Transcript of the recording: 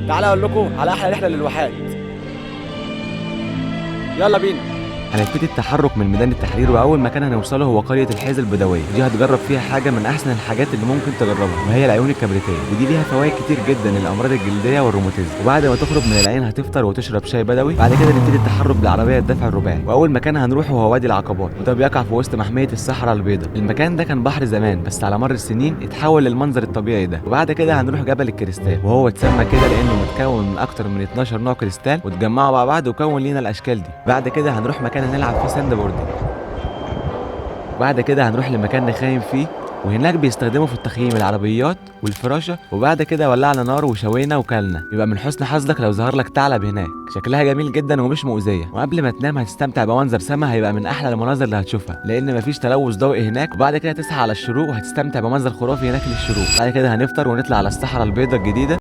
تعالى اقول لكم على احلى رحله للواحات. يلا بينا. هنبتدي التحرك من ميدان التحرير، واول مكان هنوصله هو قرية الحيز البدوية. دي هتجرب فيها حاجة من احسن الحاجات اللي ممكن تجربها، وهي العيون الكبريتيه، ودي ليها فوائد كتير جدا للامراض الجلدية والروماتيزم. وبعد ما تخرج من العين هتفطر وتشرب شاي بدوي. بعد كده نبتدي التحرك بالعربية الدفع الرباعي، واول مكان هنروحه هو وادي العقبات، وده بيقع في وسط محمية الصحراء البيضاء. المكان ده كان بحر زمان، بس على مر السنين اتحول للمنظر الطبيعي ده. وبعد كده هنروح جبل الكريستال، وهو اتسمى كده لانه متكون من اكتر من 12 نوع كريستال واتجمعوا مع بعض وكون لينا الاشكال دي. بعد كده هنروح مكان هنلعب فيه sand boarding. وبعد كده هنروح لمكان نخيم فيه، وهناك بيستخدموا في التخييم العربيات والفراشة. وبعد كده ولعنا نار وشوينا وكلنا. يبقى من حسن حظك لو ظهر لك ثعلب هناك، شكلها جميل جدا ومش مؤذية. وقبل ما تنام هتستمتع بمنظر سما هيبقى من احلى المناظر اللي هتشوفها، لان مفيش تلوث ضوئي هناك. وبعد كده تصحى على الشروق وهتستمتع بمنظر خرافي هناك للشروق. بعد كده هنفطر ونطلع على الصحراء البيضاء الجديدة.